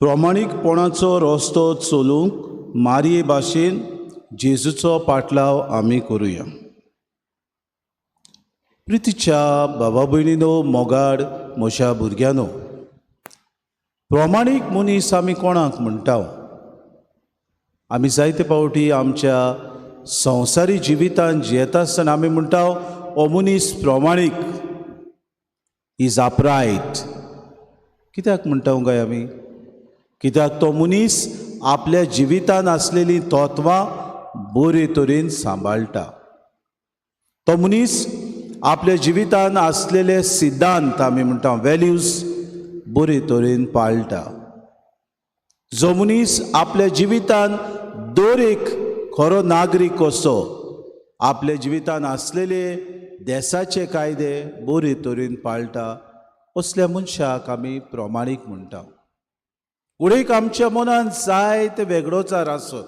प्रमाणीकपणाचो रस्तो चलूंक मारये भाशेन जेजूचो पाटलाव आमी करुया. प्रितीच्या बाबा भयणीनो, मोगाड म्हज्या भुरग्यांनो, प्रमाणीक मनीस आमी कोणाक म्हणटा? आमी जायते फावटी आमच्या संवसारी जिवितांत जियेता आसतना आमी म्हणटा, हो मनीस प्रमाणीक, is upright. कित्याक म्हणटा काय आमी? कित्याक तो मनीस आपल्या जिवितांत आसलेलीं तत्वां बरे तरेन सांबाळटा. तो मनीस आपल्या जिवितांत आसलेले सिद्धांत, आमी म्हणटा वेल्यूज, बरे तरेन पाळटा. जो मनीस आपल्या जिवितांत दर एक खरो नागरीक कसो आपल्या जिवितांत आसलेले देसाचे कायदे बरे तरेन पाळटा, असल्या मनशाक आमी प्रमाणीक म्हणटा. उडेक आमच्या मनान जायते वेगळोचार आसत,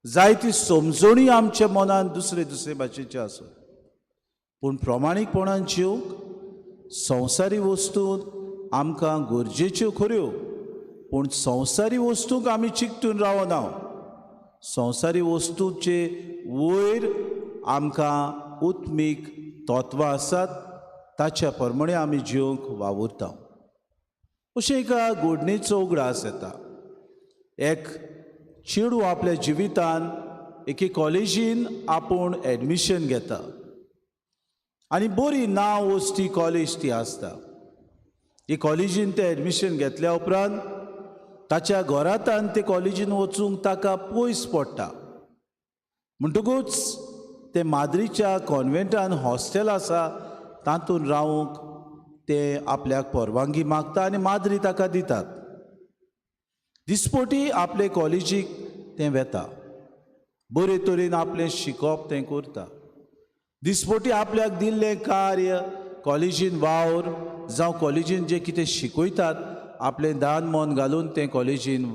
जायती समजणी आमच्या मनान दुसरे दुसरे भाशेचे आसत, पूण प्रमाणीकपणान जिवंक संवसारी वस्तू आमकां गरजेच्यो खऱ्यो, पूण संवसारी वस्तूंक आमी चिकटून रावना. संवसारी वस्तूचे वयर आमकां उत्मीक तत्वां आसात, ताच्या प्रमाणे आमी जिवंक वावुरता. अशें एका घडणेचो उगडास येता. एक चेडूं आपल्या जिवितान एके कॉलेजीन आपूण एडमिशन घेता आनी बरी नांव वस्ती कॉलेज ती आसता. ही कॉलेजीन तें एडमिशन घेतल्या उपरांत ताच्या घरांतान ते कॉलेजीन वचूंक ताका पयस पडटा. म्हणटकूच ते माद्रीच्या कॉन्वेंटान हॉस्टेल आसा, तातूंत रावूंक ते आपल्याक परवानगी मागता आनी माद्री ताका दितात. दिसपोटी आपले कॉलेजीक तें वेता, बरे तरेन आपलें शिकप तें करता. दिसपोटी आपल्याक दिल्लें कार्य, कॉलेजीन वावर जावं कॉलेजीन जें कितें शिकयतात, आपलें दान मन घालून तें कॉलेजीन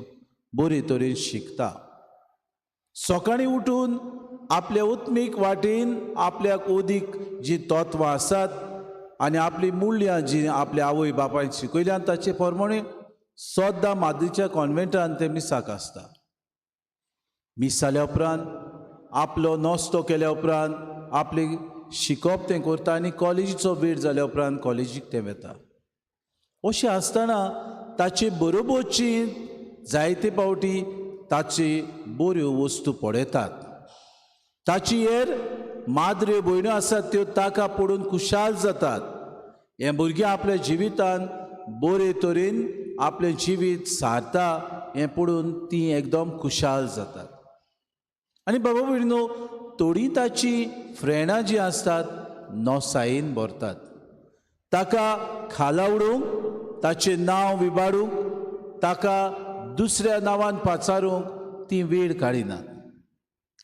बरे तरेन शिकता. सकाळीं उठून आपल्या उत्मीक वाटेन आपल्याक ओदीक जीं तत्वां आसात आनी आपलीं मुल्यां जीं आपल्या आवय बापायन शिकयल्यान, ताचे प्रमाणे सद्दां माद्रीच्या कॉन्वेंटान तें मिसाक आसता. मीस जाल्या उपरांत, आपलो नस्तो केल्या उपरांत आपलें शिकप तें करता आनी कॉलेजीचो वेळ जाल्या उपरांत कॉलेजीक तें वेता. अशें आसतना ताचे बरोबरची जायते फावटी ताची बऱ्यो वस्तू पळयतात. ताची हेर माद्र्यो भयण्यो आसात, त्यो ताका पडून खुशाल जातात. हें भुरगें आपल्या जिवितान बरे तरेन आपलें जिवीत सारता हें पळोवन तीं एकदम खुशाल जातात. आनी बाबा भयणीनो, थोडीं ताची फ्रेंडां जीं आसतात, नोसायेन भरतात. ताका खाला उडोवंक, ताचें नांव विबाडूंक, ताका दुसऱ्या नांवान पाचारूंक ती वेळ काडिनात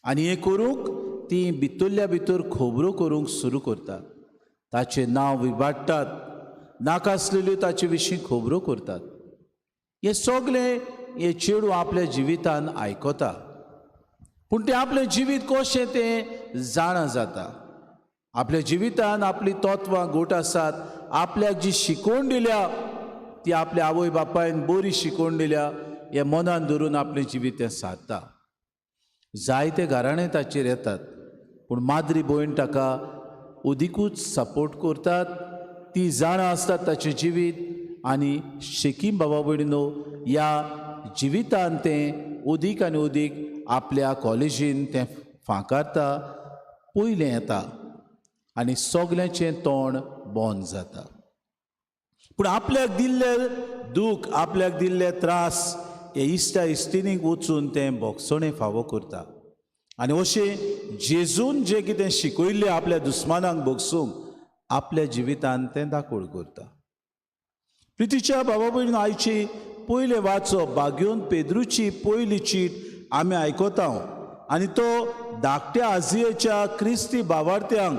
आनी हें करूंक ती भितरल्या भितर खबरो करूंक सुरू करतात. ताचें नांव विबाडटात, नाका आसलेल्यो ताचे विशीं खबरो करतात. हें सगलें हें चेडूं आपल्या जिवितान आयकता, पूण तें आपलें जिवीत कशें तें जाणा जाता. आपल्या जिवितान आपली तत्वां घट आसात. आपल्याक जी शिकवण दिल्या ती आपल्या आवय बापायन बरी शिकवण दिल्या हें मनान धरून आपलें जिवीत तें सारता. जायते घराणे ताचेर येतात, पूण माद्री भयण ताका अदिकूच सपोर्ट करतात. ती जाणा आसतात ताचें जिवीत आनी शेकीम बाबा भयणीनो, ह्या जिवितान तें अदीक आनी अदीक आपल्या कॉलेजीन तें फांकारता, पयलें येता आनी सगल्यांचें तोंड बंद जाता. पूण आपल्याक दिल्ले दूख, आपल्याक दिल्ले त्रास हे इश्टा इश्टिणीक वचून तें भोगसणें फावो करता. आनी अशें जेजून जें कितें शिकयल्लें आपल्या दुस्मानांक भोगसूंक, आपल्या जिवितान तें दाखोवड करता. प्रितीच्या बाबा भयणीन, आयची पयलें वाचप बागयोन पेद्रूची पयली चीट आमी आयकता आनी तो धाकट्या आजियेच्या क्रिस्ती भावार्थ्यांक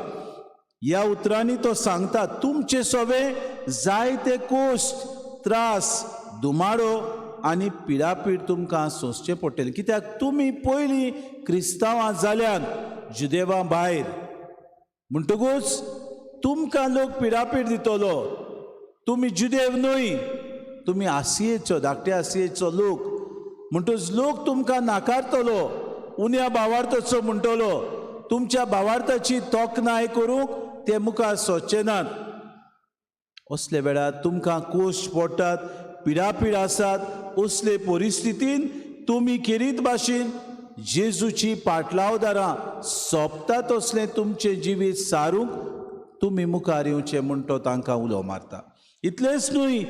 ह्या उतरांनी तो सांगता, तुमचे सवे जायते कोश्ट, त्रास, दुमाडो आनी पिडापीड तुमकां सोंसचें पडटलें, कित्याक तुमी पयलीं क्रिस्तांवां जाल्यान जुदेवा भायर. म्हणटकूच तुमकां लोक पिडापीड दितलो. तुमी जुदेव न्हय. तुमी आसियेचो, धाकटे आसियेचो लोक, म्हणटच लोक तुमकां नाकारतलो, उण्या भावार्थाचो म्हणटलो, तुमच्या भावार्थाची तोखणाय करूंक ते मुखार सोदचे नात. असले वेळार तुमकां कोश्ट पडटात, पिडापीड आसात. असले परिस्थितीन तुमी खेरीत भाशेन जेजूची पाटलावदारां सोंपता तसलें तुमचें जिवीत सारूंक तुमी मुखार येवचें म्हूण तो तांकां उलो मारता. इतलेंच न्हय,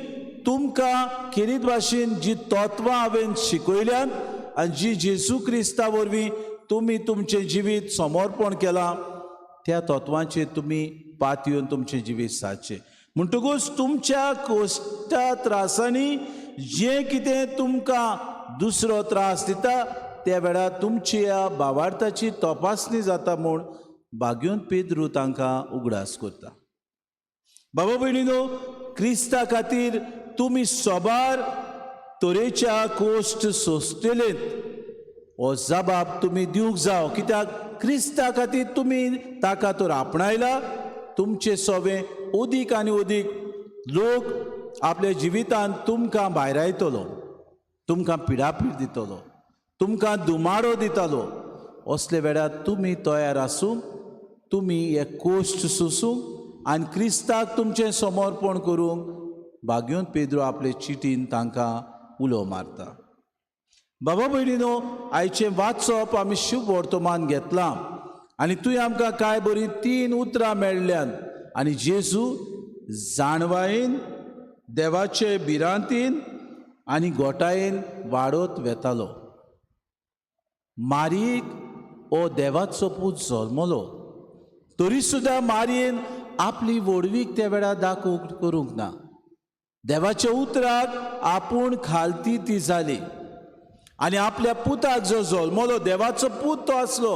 तुमकां खेरीत भाशेन जी तत्वां हांवें शिकयल्यांत आनी जी जेजू क्रिस्ता वरवीं तुमी तुमचें जिवीत समर्पण केलां त्या तत्वांचेर तुमी पातयेवन तुमचें जिवीत सारचें. म्हणटकूच तुमच्या कोश्टा त्रासांनी जें कितें तुमकां दुसरो त्रास दिता त्या वेळार तुमच्या भावार्थाची तपासणी जाता म्हूण भाग्योन पेद्रू तांकां उगडास करता. बाबा भयणीनो, क्रिस्ता खातीर तुमी सोबार तरेच्या कोश्ट सोंसतलेत हो जबाब तुमी दिवंक जाव, कित्याक क्रिस्ता खातीर तुमी ताका तर आपणायला. तुमचे सोवे अदीक आनी अदीक लोक आपल्या जिवितांत तुमकां भायरायतलो, तुमकां पिडापीड दितलो, तुमकां दुमाडो दितलो. असले वेळार तुमी तयार आसूंक, तुमी हे कोश्ट सोसूंक आनी क्रिस्ताक तुमचें समर्पण करूंक भाग्योन पेद्रो आपले चिटीन तांकां उलो मारता. बाबा भयणीनो, आयचें वाचप आमी शुभ वर्तमान घेतलां आनी तुवें आमकां कांय बरीं 3 उतरां मेळ्ळ्यांत. आनी जेजू जाणवायेन, देवाचे भिरांतीन आनी गोटायेन वाडत वेतालो. मारयेक हो देवाचो पूत जल्मलो तरी सुद्दां मारयेन आपली व्हडवीक त्या वेळार दाखोवंक करूंक ना. देवाच्या उतराक आपूण खालती ती जाली आनी आपल्या पुताक जो जल्मलो देवाचो पूत तो आसलो,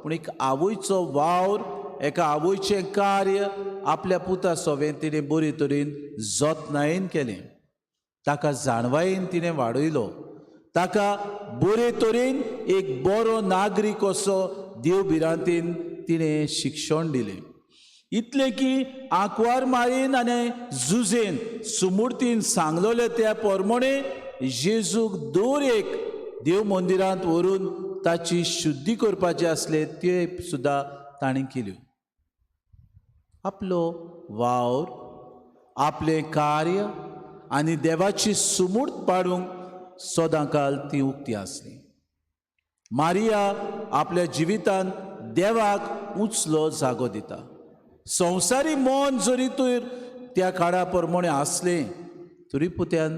पूण एक आवयचो वावर, एका आवयचें कार्य आपल्या पुता सोवें तिणें बरे तरेन जतनायेन केलें. ताका जाणवायेन तिणें वाडयलो, ताका बरे तरेन एक बरो नागरीक असो देव भिरांतीन तिणें शिक्षण दिलें. इतलें की आंकवार मारीन आनी जुजेन सुमूर्तीन सांगलोलें त्या प्रमाणे जेजूक दर एक देव मंदिरांत व्हरून ताची शुद्धी करपाची आसले ते सुद्दां ताणें केल्यो. आपलो वावर, आपलें कार्य आनी देवाची सुमूर्त पाडूंक सदांकाल ती उक्ती आसली. मारिया आपल्या जिवितान देवाक उंचलो जागो दिता. संवसारी मन जरी तर त्या काळा प्रमाणे आसलें तरी पुत्यान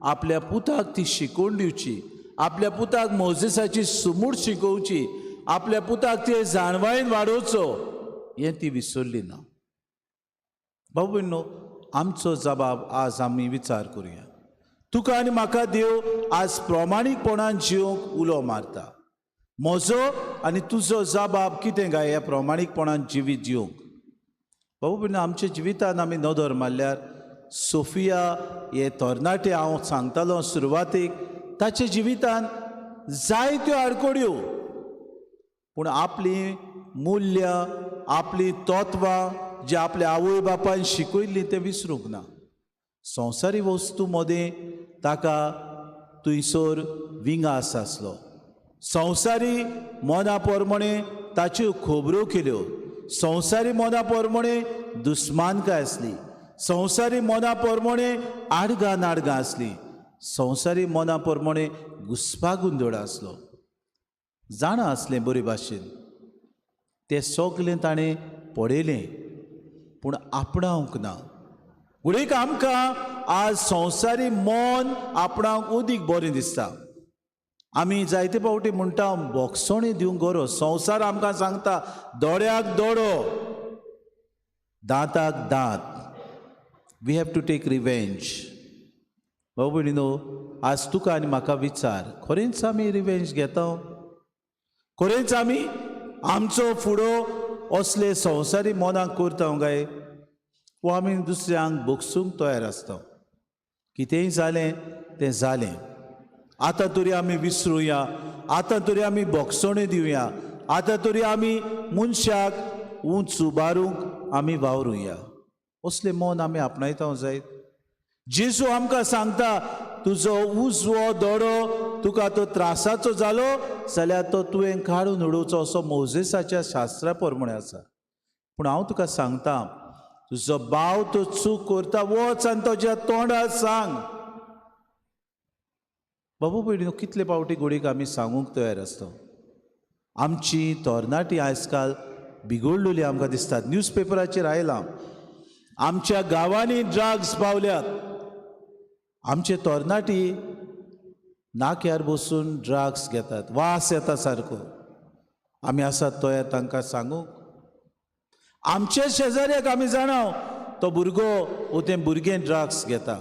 आपल्या पुताक ती शिकोवन दिवची, आपल्या पुताक मोजेसाची सुमूट शिकोवची, आपल्या पुताक ते जाणवायेन वाडोवचो हें ती विसरली ना. भाऊ भयणो, आमचो जबाब आज आमी विचार करुया. तुका आनी म्हाका देव आज प्रमाणीकपणान जिवंक उलो मारता. म्हजो आनी तुजो जबाब कितें काय ह्या प्रमाणीकपणान जिवीत जिवंक? भाऊ भयणो, आमच्या जिवितान आमी नदर मारल्यार सोफिया हे तरणाटे हांव सांगतालो सुरवातेक, ताच्या जिवितान जायत्यो आडखळ्यो, पूण आपलीं मुल्यां, आपलीं तत्वां जी आपल्या आवय बापायन शिकयल्लीं तें विसरूंक ना. संवसारी वस्तू मदें ताका थंयसर विंगास आसलो. संवसारी मना प्रमाणे ताच्यो खबरो केल्यो, संवसारी मना प्रमाणे दुस्मानकाय आसली, संवसारी मना प्रमाणे आडगां नाडगां आसली, संवसारी मना प्रमाणे घुस्पागुंदळ आसलो. जाणा आसलें बरे भाशेन तें सगलें ताणें पळयलें पूण आपणावंक ना. घडयेक आमकां आज संवसारी मन आपणाक अदीक बरें दिसता. आमी जायते फावटी म्हणटा बोगसोणी दिवंक गरज. संवसार आमकां सांगता दोळ्याक दोळो, दांताक दांत. We have to take revenge. भाऊ भयणीनो, आज तुका आनी म्हाका विचार, खरेंच आमी रिवेंज घेता? खरेंच आमी आमचो फुडो असले संवसारी मनाक करता काय वो आमी दुसऱ्यांक भोगसूंक तयार आसता? कितेंय जालें तें जालें, आतां तरी आमी विसरुया, आतां तरी आमी भोगसणी दिवया, आतां तरी आमी मनशाक उंच उबारूंक आमी वावरुया, असलें मन आमी आपणायता जायत? जेजू आमकां सांगता, तुजो उजवो दोडो तुका तो त्रासाचो जालो जाल्यार तो तुवें काडून उडोवचो, असो मोजेसाच्या शास्त्रा प्रमाणे आसा. पूण हांव तुका सांगता, तुजो भाव तो चूक करता, वच आनी तुज्या तोंडार सांग. बाबू भयणीनो, कितले फावटी घोडीक आमी सांगूंक तयार आसता. आमची तरणाटी आयज काल बिगडलेली आमकां दिसतात. न्यूज पेपराचेर आयलां, आमच्या गांवांनी ड्रग्स पावल्यात. आमचे तरणाटी नाक्यार बसून ड्रग्स घेतात, वास येता सारको. आमी आसात तयार तांकां सांगूंक? आमच्या शेजाऱ्याक आमी जाणा तो भुरगो वो तें भुरगें ड्रग्स घेता,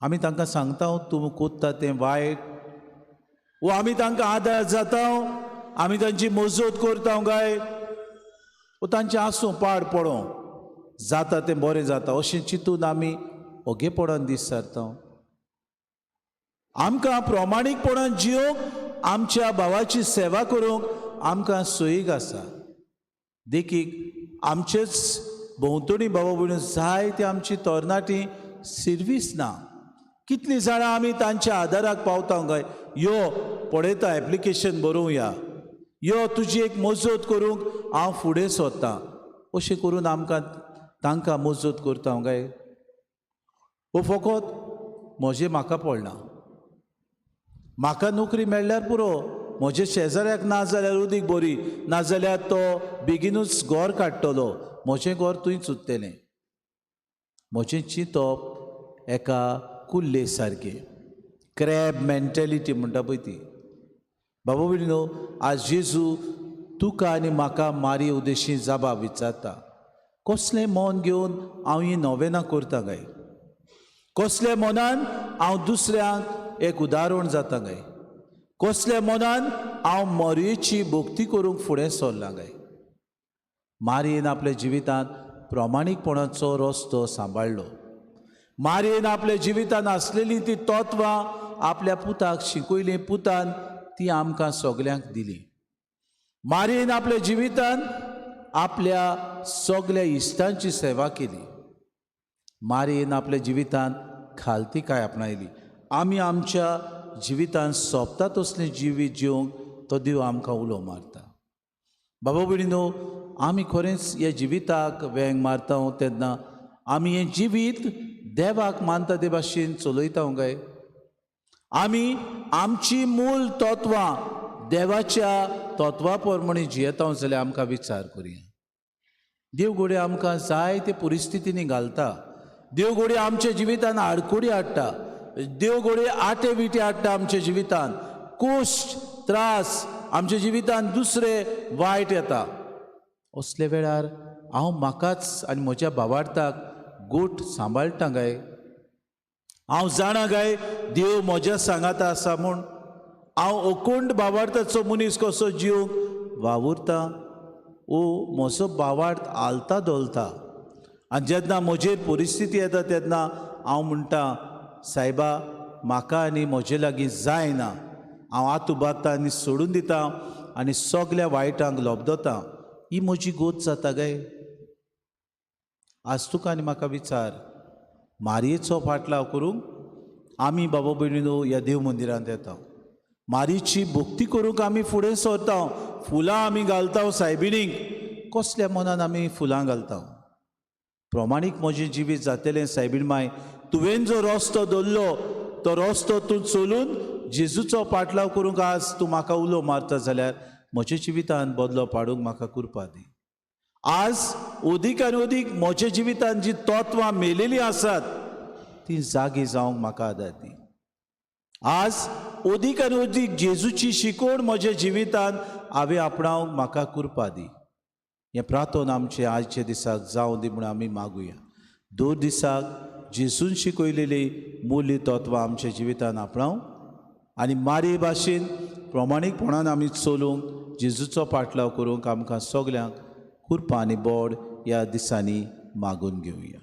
आमी तांकां सांगता तूं कोत्ता तें वायट, वो आमी तांकां आदार जाता, आमी तांची मजत करता काय, वो तांचें आसूं पाड पडों, जाता तें बरें जाता अशें चिंतून आमी ओगेपणान दीस सारता? आमकां प्रमाणीकपणान जियोंक, आमच्या भावाची सेवा करूंक आमकां सोयीक आसा. देखीक, आमचेच भोंवतणी भावा भयणी जायती आमची तरणाटी सिर्वीस ना. कितलीं जाणां आमी तांच्या आदाराक पावता काय? यो पळयता, एप्लिकेशन बरोवया, यो तुजी एक मजत करूंक हांव फुडें सोदतां, अशें करून आमकां तांकां मजत करता काय, वो फकत म्हजें म्हाका पडना, म्हाका नोकरी मेळ्ळ्यार पुरो, म्हज्या शेजाऱ्याक ना जाल्यार उदीक बरी, नाजाल्यार तो बेगिनूच घर काडटलो, म्हजें घर थंयच उरतलें. म्हजें चिंतप एका कुल्ले सारकें, क्रॅब मेंटेलिटी म्हणटा पळय ती. बाबा भयणीनो, आज जेजू तुका आनी म्हाका मारी उदेशी जाबा विचारता, कसलें मन घेवन हांव ही नोवेनां करता काय? कसल्या मनान हांव दुसऱ्यांक एक उदाहरण जाता काय? कसल्या मनान हांव मोरयेची भक्ती करूंक फुडें सरलां काय? मारयेन आपल्या जिवितांत प्रमाणीकपणाचो रस्तो सांबाळ्ळो. मारयेन आपल्या जिवितांत आसलेली ती तत्वां आपल्या पुताक शिकयलीं, पुतान ती आमकां सगल्यांक दिली. मारयेन आपल्या जिवितांत आपल्या सगल्या इश्टांची सेवा केली. मारयेन आपल्या जिवितांत खालतीकाय आपणायली. आमी आमच्या जिवितांत सोंपता तसलें जिवीत जिवंक तो देव आमकां उलो मारता. बाबा भयणीनो, आमी खरेंच ह्या जिविताक वेंग मारता तेन्ना आमी हें जिवीत देवाक मानता ते भाशेन चलयता काय? आमी आमची मूल तत्वां देवाच्या तत्वा प्रमाणे जियेता जाल्यार आमकां विचार करुया. देव घडये आमकां जायते परिस्थितींनी घालता, देव घडये आमच्या जिवितान आडकुडी हाडटा, देव घडये आटे विटे हाडटा आमच्या जिवितान, कश्ट त्रास आमच्या जिवितान दुसरे वायट येता. असले वेळार हांव म्हाकाच आनी म्हज्या भावार्थाक गोट सांबाळटा काय? हांव जाणा काय देव म्हज्या सांगाता आसा म्हूण? हांव अखंड भावार्थाचो मनीस कसो जिवंक वावुरता, ओ म्हजो भावार्थ हालता धोलता आनी जेन्ना म्हजेर परिस्थिती येता तेन्ना हांव म्हणटा, सायबा म्हाका आनी म्हजे लागीं जायना, हांव आत उबारता आनी सोडून दिता आनी सगल्या वायटांक लोबदता. ही म्हजी गोत जाता काय? आज तुका आनी म्हाका विचार, मारयेचो फाटलाव करूंक आमी बाबा भयणीनो ह्या देव मंदिरांत येता, मारीची भक्ती करूंक आमी फुडें सरता, फुलां आमी घालता सायबिणीक. कसल्या मनान आमी फुलां घालता? प्रमाणीक म्हजें जिवीत जातलें सायबीण माय, तुवें जो रस्तो दवरलो तो रस्तो तूं चलून जेजूचो पाटलाव करूंक आज तूं म्हाका उलो मारता जाल्यार म्हज्या जिवितान बदलो पाडूंक म्हाका कुरपा दी. आज अदीक आनी अदीक म्हज्या जिवितान जी तत्वां मेलेलीं आसात ती जागी जावंक म्हाका आदार दी. आज अदीक आनी अदीक जेजूची शिकवण म्हज्या जिवितान हांवें आपणावंक म्हाका कुरपा दी. हें प्रार्थन आमचें आजच्या दिसाक जावं दी म्हूण आमी मागुया. दर दिसाक जेजून शिकयलेली मुल्य तत्वां आमच्या जिवितान आपणावं आनी मारये भाशेन प्रमाणीकपणान आमी चलूंक, जेजूचो पाटलाव करूंक आमकां सगल्यांक कुरपा आनी बोड ह्या दिसांनी मागून घेवया.